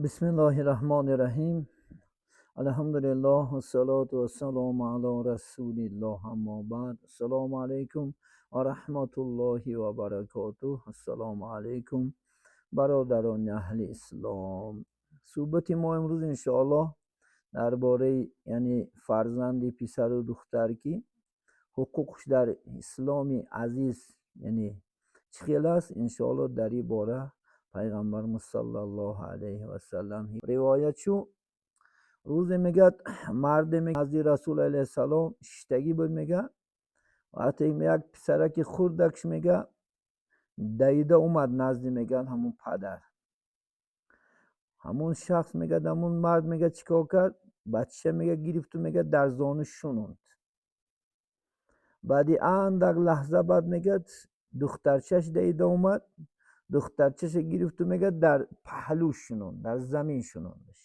Бисмиллоҳи раҳмони раҳим. Алҳамдулиллоҳ, вассалоту вассалому ало расулиллоҳ, аммо баъд. Ассалому алайкум ва раҳматуллоҳи ва баракотуҳ. Ассалому алайкум, бародарони аҳли ислом. Суҳбати мо имрӯз, иншоаллоҳ, дар бораи, яъне, фарзанди писару духтар, ки ҳуқуқш дар исломи азиз, яъне, чӣ хел аст. Иншоаллоҳ, дар ин бора пайғамбармуз саллаллоҳу алайҳи васаллам ривоят шуд. Рӯзе, мегӯяд, марде назди Расул алайҳиссалом шиштагӣ буд, мега, вақте як писараки хурдакш, мега, давида омад назди, мегӯяд, ҳамун падар. Ҳамун шахс, мегӯяд, ҳамун мард, мега, чӣ кор кард? Бача, мега, гирифту, мега, дар зону шунонд. Баъди андак лаҳза баъд, мегӯяд, духтарчаш давида омад, духтарчаша гирифту, мега, дар паҳлӯ шунонд, дар замин шунондаш.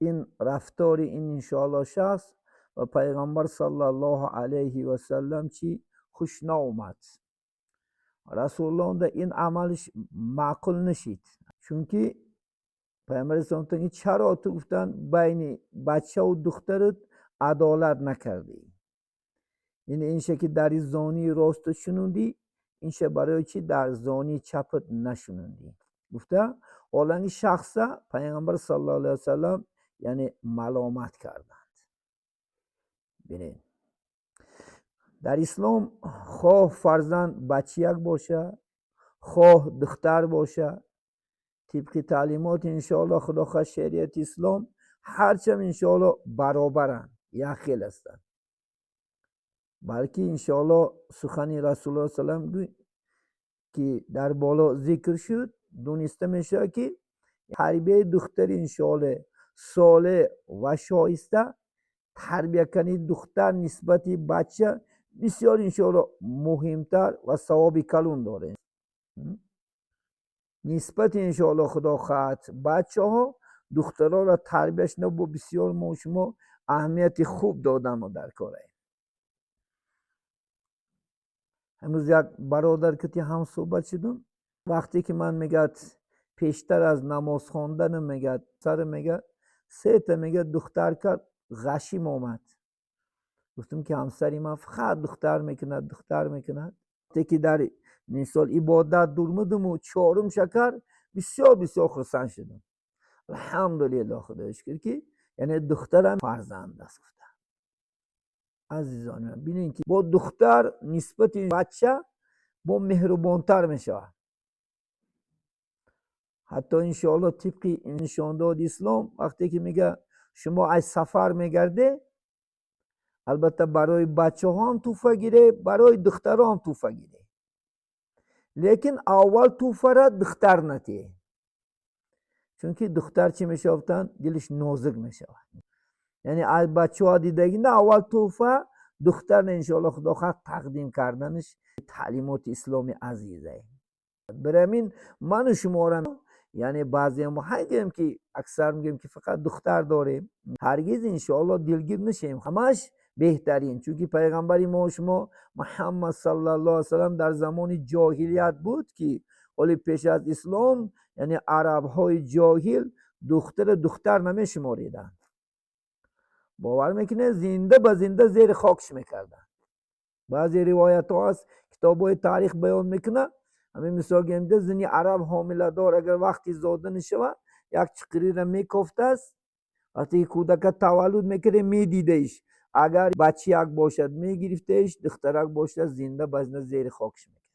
Ин рафтори ин, иншоаллоҳ, шахс ва пайғамбар саллаллоҳу алайҳи васаллам чӣ хуш наомад. Расулуллоҳ ин амалш маъқул нашид, чунки пайғамбар ислом, чаро ту, гуфтанд, байни бачаву духтарат адолат накардӣ? Яъне инша ки дар зонии росту шунундӣ, инша барои чӣ дар зонии чапат нашунондӣ? Гуфта, ҳоланги шахса пайғамбар саллаллоҳу алайҳи васаллам, яъне, маломат карданд. Бинед, дар ислом хоҳ фарзанд бачияк боша, хоҳ духтар боша, тибқи таълимоти, иншоаллоҳ, худо хоҳад, шариати ислом, ҳарчам, иншоаллоҳ, баробаранд, як хел ҳастанд. Балки, иншоаллоҳ, сухани Расулуллоҳ салам, ки дар боло зикр шуд, дониста мешавад, ки тарбияи духтари, иншоаллоҳ, солеҳ ва шоиста тарбия кардани духтар нисбати бача бисёр, иншоаллоҳ, муҳимтар ва савоби калон дорад. Нисбати, иншоаллоҳ, худо хоҳад, бачаҳо духтароро тарбияш бо бисёр мо шумо аҳамияти хуб додамо дар кораем. Ҳамрӯз як бародар кати ҳам суҳбат шудум. Вақте ки ман, мегӯяд, пештар аз намоз хондану, мегӯяд, сар, мегӯяд, сета, мегӯяд, духтар кард, ғашим омад. Гуфтам, ки ҳамсари ман фақат духтар мекунад, духтар мекунад. Вақте ки дар мисол ибодат дурмудуму чорум шакар, бисёр бисёр хурсанд шудам. Алҳамдулиллоҳ, худоё шукр, ки, яъне, духтарам фарзанд аст, гуфта. Азизони ман, бинед, ки бо духтар нисбати бача бо меҳрубонтар мешавад. Ҳатто, иншоаллоҳ, тибқи нишондоди ислом, вақте ки, мега, шумо аз сафар мегардед, албатта, барои бачаҳоам тӯҳфа гире, барои духтароам тӯҳфа гире, лекин аввал тӯҳфара духтар натиҳе, чунки духтар чӣ мешавад? Дилаш нозук мешавад. Яъне, аз бачаҳо дидагинда аввал тӯҳфа духтар, иншоаллоҳ, худо хоҳад, тақдим карданаш таълимоти исломи азизае. Барамин ману шуморо, яъне, баъзеам ҳай гӯем, ки аксар мегӯем, ки фақат духтар дорем, ҳаргиз, иншоаллоҳ, дилгир нашем, ҳамаш беҳтарин. Чунки пайғамбари мо шумо Муҳаммад саллаллоҳу алайҳи васаллам дар замони ҷоҳилият буд, ки ҳоли пеш аз ислом, яъне, арабҳои ҷоҳил духтара духтар намешумориданд. Бовар мекунед, зинда ба зинда зери хокш мекарданд. Баъзе ривоятҳо аст, китобҳои таърих баён мекунад. Ҳамин мисол гӯем, зани араб ҳомиладор агар вақти зода нашавад, як чиқириро мекофтааст. Вақте ки кӯдака таваллуд мекарда, медидаиш, агар бачияк бошад, мегирифтаиш, духтарак бошад, зинда ба зинда зери хокш мекард.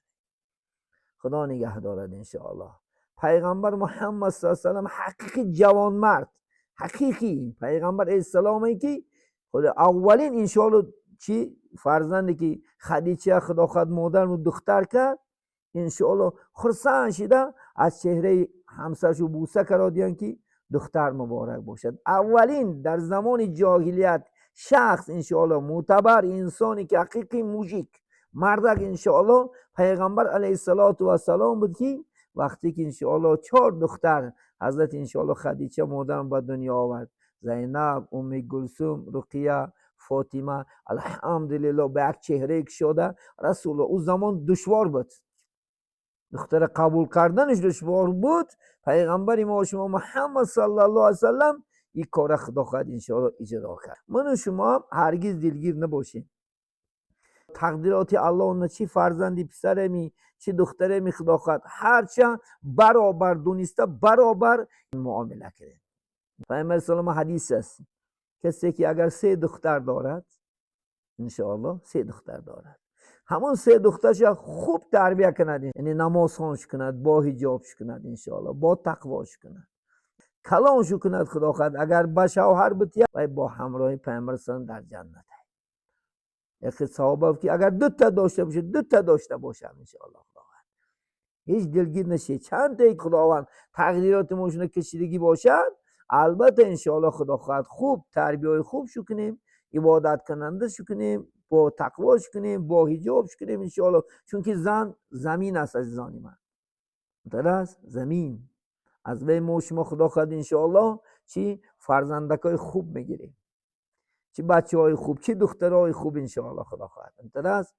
Худо нигаҳ дорад, иншоаллоҳ. Пайғамбар Муҳаммад са салам ҳақиқи ҷавонмард, ҳақиқӣ пайғамбар алайҳиссаломе, ки худо аввалин, иншоаллоҳ, чӣ фарзанде ки Хадича, худо хоҳад, модару духтар кард, иншоаллоҳ, хурсанд шида, аз чеҳраи ҳамсаршу бӯса кародиянд, ки духтар муборак бошад. Аввалин дар замони ҷоҳилият шахс, иншоаллоҳ, мӯътабар инсоне, ки ҳақиқи мужик, мардак, иншоаллоҳ, пайғамбар алайҳиссалоту вассалом буд, ки вақте ки, иншоаллоҳ, чор духтар ҳазрати, иншоаллоҳ, Хадича модарам ба дунё овард: Зайнаб, Умми Гулсум, Руқия, Фотима. Алҳамдулиллоҳ, ба як чеҳрае кушода Расулулло. Ӯ замон душвор буд. Духтара қабул карданаш душвор буд. Пайғамбари мо шумо Муҳаммад саллаллоҳу алайҳи васаллам ин кора, худо хоҳад, иншоалло, иҷро кард. Ману шумо ҳам ҳаргиз дилгир набошем. Тақдироти Аллоҳ на, чӣ фарзанди писареми, чӣ духтареми, худо хоҳад, ҳарчанд баробар дониста, баробар муомила кунем. Пайғамбар салом ҳадис аст: касе ки агар се духтар дорад, иншоалло, се духтар дорад, ҳамон се духтарша хуб тарбия кунад, яъне намозхонш кунад, бо ҳиҷобш кунад, иншоалло, бо тақвош кунад, калоншу кунад, худо хоҳад, агар ба шавҳар бития, вай бо ҳамроҳи Пайғамбар салом дар ҷаннат. Яке саҳоба гуфт, ки агар дута дошта бошад, дута дошта бошам, иншоалло, худованд, ҳеҷ дилгир нашед. Чандтаи худованд тақдироти мо шуна кашидагӣ бошад, албатта, иншоалло, худо хоҳад, хуб тарбияи хуб шу кунем, ибодаткунанда шу кунем, бо тақво шу кунем, бо ҳиҷоб шу кунем, иншоалло. Чунки зан замин аст, азизони ман, аст замин. Аз вай мо шумо, худо хоҳад, иншоалло, чӣ фарзандакҳои хуб мегирем, чӣ бачаҳои хуб, чӣ духтарои хуб, иншоалло, худо хоҳад аст.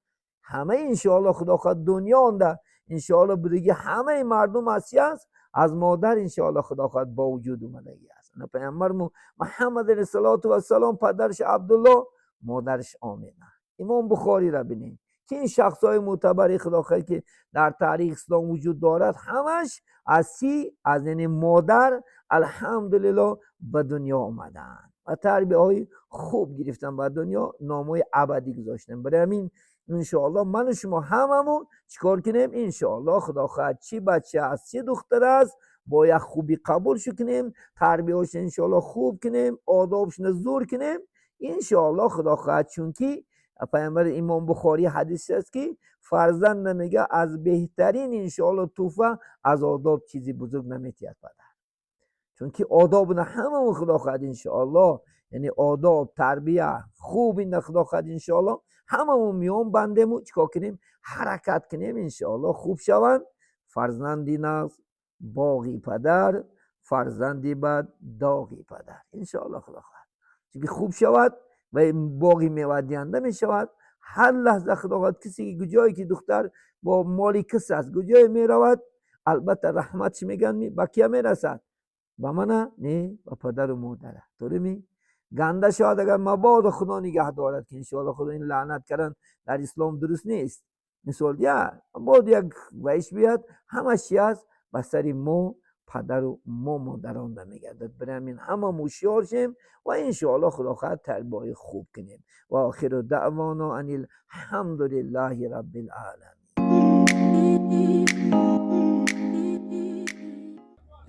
Ҳама, иншоалло, худо хоҳад, дунёнда, иншоалло, будагӣ ҳамаи мардум аз чи аст? Аз модар, иншоалло, худо хоҳад, бо вуҷуд омадагӣ аст. Пайғамбармо Муҳаммад алайҳиссалоту вассалом падараш Абдулло, модараш Омина. Имом Бухориро бинед, ки ин шахсҳои мӯътабари, худо хоҳад, ки дар таърихи ислом вуҷуд дорад, ҳамаш аз чӣ? Аз, яъне, модар, алҳамдулилло, ба дунё омаданд ва тарбияҳои хуб гирифтан, ба дунё номҳои абадӣ гузоштан. Барои ҳамин, иншоалло, ману шумо ҳамамон чикор кунем? Иншоалло, худо хоҳад, чӣ бача аст, чӣ духтар аст, бояд хубӣ қабулшу кунем, тарбияҳоша, иншоалло, хуб кунем, одобшона зур кунем, иншоалло, худо хоҳад. Чунки пайғамбар, Имом Бухорӣ ҳадис аст, ки фарзанд намега, аз беҳтарин, иншоалло, тӯҳфа аз одоб чизи бузург наметиҳад падар. Чунки одобна ҳамамон, худо хоҳад, иншоалло, яъне одоб, тарбия хуб ина, худо хоҳад, иншоалло, ҳамамон миён бандему чикор кунем? Ҳаракат кунем, иншоалло, хуб шаванд. Фарзанди нағз боғи падар, фарзанди бад доғи падар, иншоалло, худо хоҳад. Чунки хуб шавад ва боғи мевадиҳанда мешавад. Ҳар лаҳза, худо хоҳад, касе ки куҷое ки духтар бо моли кас аст, куҷое меравад, албатта, раҳмат чӣ мегӯянд, ба кия мерасад? Ба мана не, ба падару модара. Турими ганда шавад, агар мабодо, худо нигаҳ дорад, ки, иншоалло, худо ин лаънат кардан дар ислом дуруст нест, мисол я бод як вайш биёяд, ҳамаш чи аст? Ба сари мо падару мо модаронда мегардад. Барои ҳамин ҳама ҳушёр шем ва, иншоалло, худо хоҳад, тарбияи хуб кунем. Ва охиру даъвоно анил ҳамдулиллаҳи раббил оламин.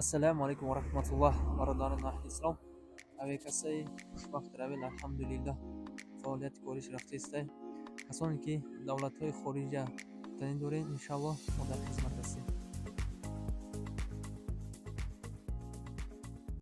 Ассалому алайкум ва раҳматуллоҳ, бародарони аҳли ислом. Авиакассаи Хушбахт Травел, алҳамдулиллоҳ, фаъолияти кориш рафта истай. Касоне ки давлатҳои хориҷа рафтанӣ доред, иншаллоҳ, мо дар хизмат.